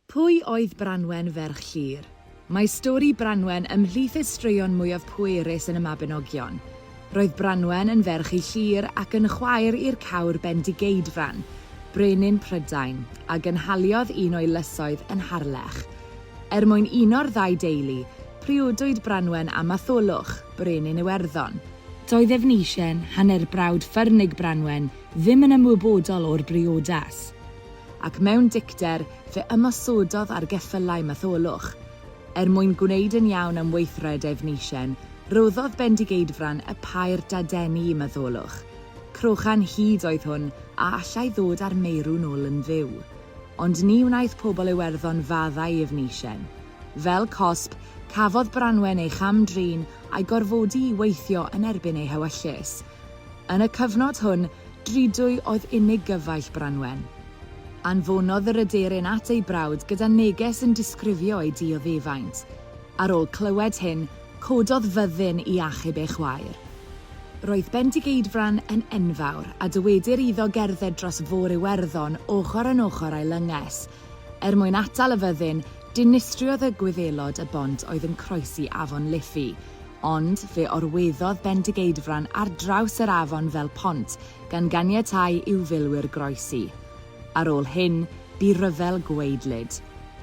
Pwy oedd Branwen ferch Llŷr? Mae stori Branwen ymhlith y straeon mwyaf pwerus yn y Mabinogion. Roedd Branwen yn ferch i Llŷr ac yn chwaer i'r cawr Bendigeidfran, brenin Prydain, a gynhaliodd un o'i lysoedd yn Harlech. Er mwyn uno'r ddau deulu, priodwyd Branwen â Matholwch, brenin Iwerddon. Doedd Efnisien, hanner brawd ffyrnig Branwen, ddim yn ymwybodol o'r briodas. Ac mewn dicter, fe ymosododd ar geffylau Matholwch. Er mwyn gwneud yn iawn am weithred Efnisien, rhoddodd Bendigeidfran y pair dadeni i Matholwch. Crochan hud oedd hwn a allai ddod â'r meirw'n ôl yn fyw. Ond ni wnaeth pobl Iwerddon faddau i Efnisien. Fel cosb, cafodd Branwen ei cham-drin a'i gorfodi i weithio yn erbyn ei hewyllys. Yn y cyfnod hwn, Drudwy oedd unig gyfaill Branwen. Anfonodd yr aderyn at ei brawd gyda neges yn disgrifio ei dioddefaint. Ar ôl clywed hyn, cododd fyddin i achub ei chwaer. Roedd Bendigeidfran yn enfawr, a dywedir iddo gerdded dros Fôr Iwerddon ochr yn ochr â'i lynges. Er mwyn atal y fyddin, dinistriodd y Gwyddelod y bont oedd yn croesi Afon Liffey, Ond fe orweddodd Bendigeidfran ar draws yr afon fel pont, gan ganiatáu i'w filwyr groesi. Ar ôl hyn, bu rhyfel gwaedlyd.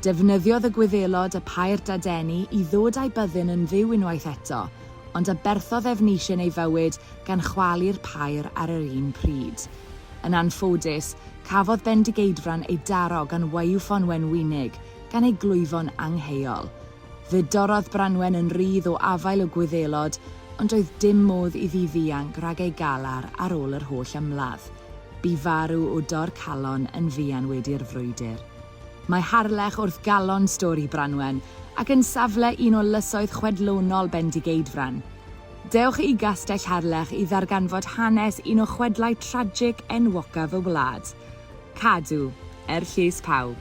Defnyddiodd y Gwyddelod y pair dadeni i ddod â'i byddin yn fyw unwaith eto, ond aberthodd Efnisien ei fywyd gan chwalu'r pair ar yr un pryd. Yn anffodus, cafodd Bendigeidfran ei daro gan waywffon wenwynig, gan ei glwyfo'n angheuol. Fe dorrodd Branwen yn rhydd o afael y Gwyddelod, ond doedd dim modd iddi ddianc rhag ei galar ar ôl yr holl ymladd. Bu farw o dor calon yn fuan wedi'r frwydr. Mae Harlech wrth galon stori Branwen, ac yn safle un o lysoedd chwedlonol Bendigeidfran. Dewch i Gastell Harlech i ddarganfod hanes un o chwedlau tragic enwocaf y wlad. Cadw, er lles pawb.